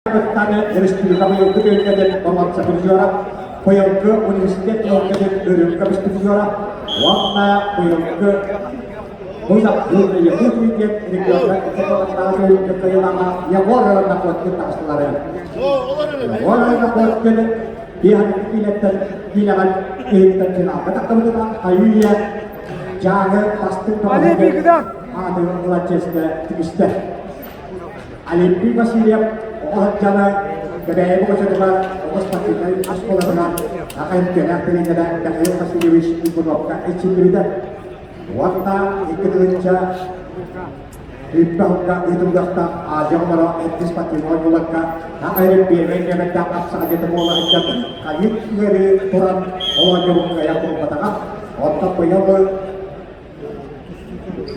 Республика быйылгы түөлбэтин боруонса призера, быйылгы университет түөлбэтин үрүҥ көмүс призера уонна быйылгы Вызов Южной Якутии диэн региоҥҥа икки кыайыылааҕа Егор Находкин таҕыстылар. Егор Находкин биэһэн киилэттэн киилэҕин иһиттэн финалга тахсыбытынан хайыы-үйэ Дьааҥы бастыҥ бөҕөһүгэр ааты ылар чиэскэ тигистэ. Олимпий Васильев оҕо сылдьана Кэбээйи оҕочотугар оҕо спортивнай оскуолатыгар аҕа үтүөлээх тренерэ Михаил Васильевич Ивановка эрчиллибитэ. Уонна 2 тыһыынча сүүрбэ сылга ыытыллыахтаах Азия оҕолоро эргэ спортивнай оонньууларга Саха сирин первэй нүөмэрдээх хапсаҕайдьыта буола сылдьан хайыт ыарыы туран ол оонньуубун кыайан булбатаҕа. Оттон быйыл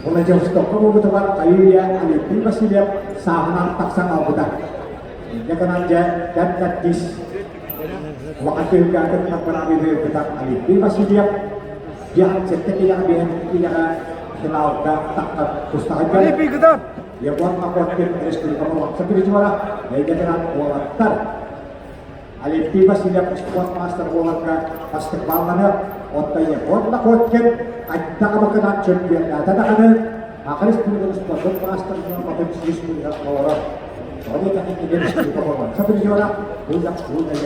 Владивостокка буолбутугар хайыы-үйэ Алексей Васильев сааһынан тахсан хаалбыта. Инньэ гынан дьэ кэм-кэрдиис улахан түһүлгэҕэ кыттар быраабы ыыппыта Алексей Васильев диэн сэттэ киилэҕэ биэһэн киилэҕэ финалга тахсан тустаһыйда. Егор Находкин республика молодца призера, инньэ гынан уолаттар Алексей Васильев спорт маастар буоларга бастык баалланыа, оттон Егор Находкин хайдах абакынан чөмпүйэннээтэ даҕаны, Саха Республикатын спордун маастарынан хотун республика олорор. Тоҕо диэтэххэ кини республика боруонса призера, Вызов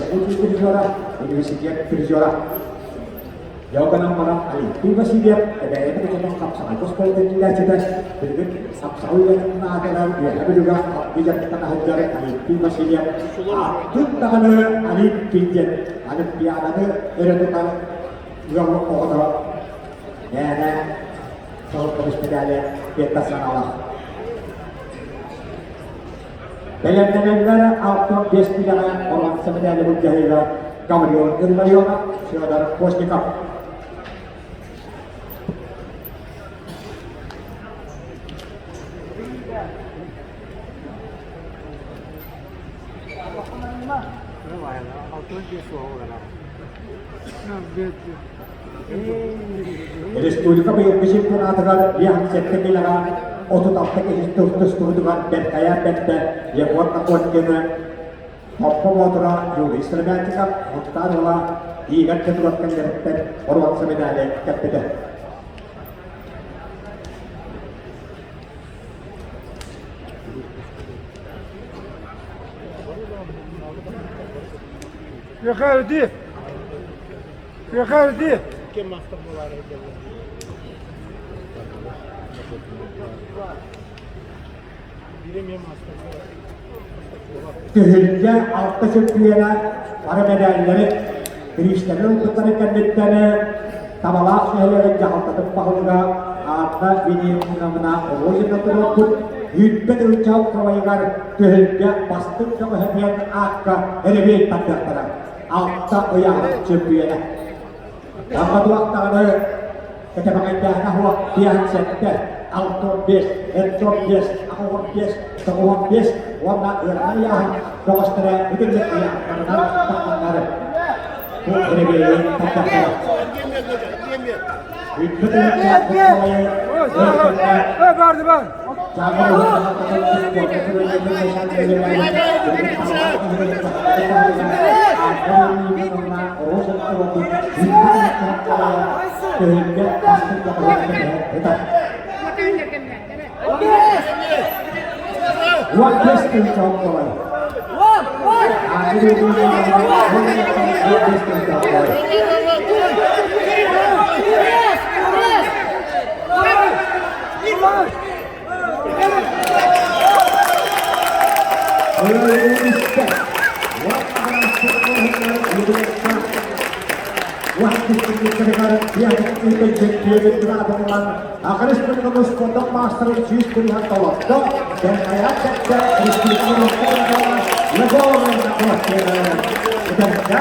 Якутии призера, университет призера. Йоганан баран Алексей Васильев Кэбээйи кучатын хапсаҕай оскуолатын иитээччитэ, билигин хапсаҕай үлэтин аатынан Үөһээ Бүлүүгэ дьарыктана сылдьар Алексей Васильев ааттыын даҕаны Олимпий диэн Олимпиаданы өрө тутар ыал оҕото мээнэ сыл көмүс медали биэрбэт санаалаах. Бэлэмнэнэллэр 65 киилэҕэ боруонса медали былдьаһыыга Гаврил Илларионов, Федор Постников. Республика быйылгы чемпионатыгар 57 киилэҕэ 36 киһи тустубутугар бэркайаан бэртэ Егор Находкины Топпо Боотура Юрий Сыромятников Мухтар уола Игорь Петров кэннилэриттэн боруонса медали кэппитэ. Күөхэ Күөхэ Ким мастер буолаары Түһүлгэ алта чөмпүйүөнэ бары мэдээллэри, бириистэри ылбыттарын кэнниттэн Табалаах нэһилиэгин дьаһалтатын баһылыга Анна Вениаминовна Рожина туруорбут 100 тыһыынча кровайыгар түһүлгэ бастыҥ көмөһө диэн аакка өрөбүөл тардыахтара. Алта ыйааһын чөмпүйүөнэ. Амма туохтаҕына кэтэбэҕэйдээхэ суох 57, 65, 75, 85, 95 уонна ыарахан ыйааһын бөҕөстөрө бүтүннэр ыйааһыннарынан тахханнары бу өрөбүөйү тардахтара. Бүппүт Барды бар.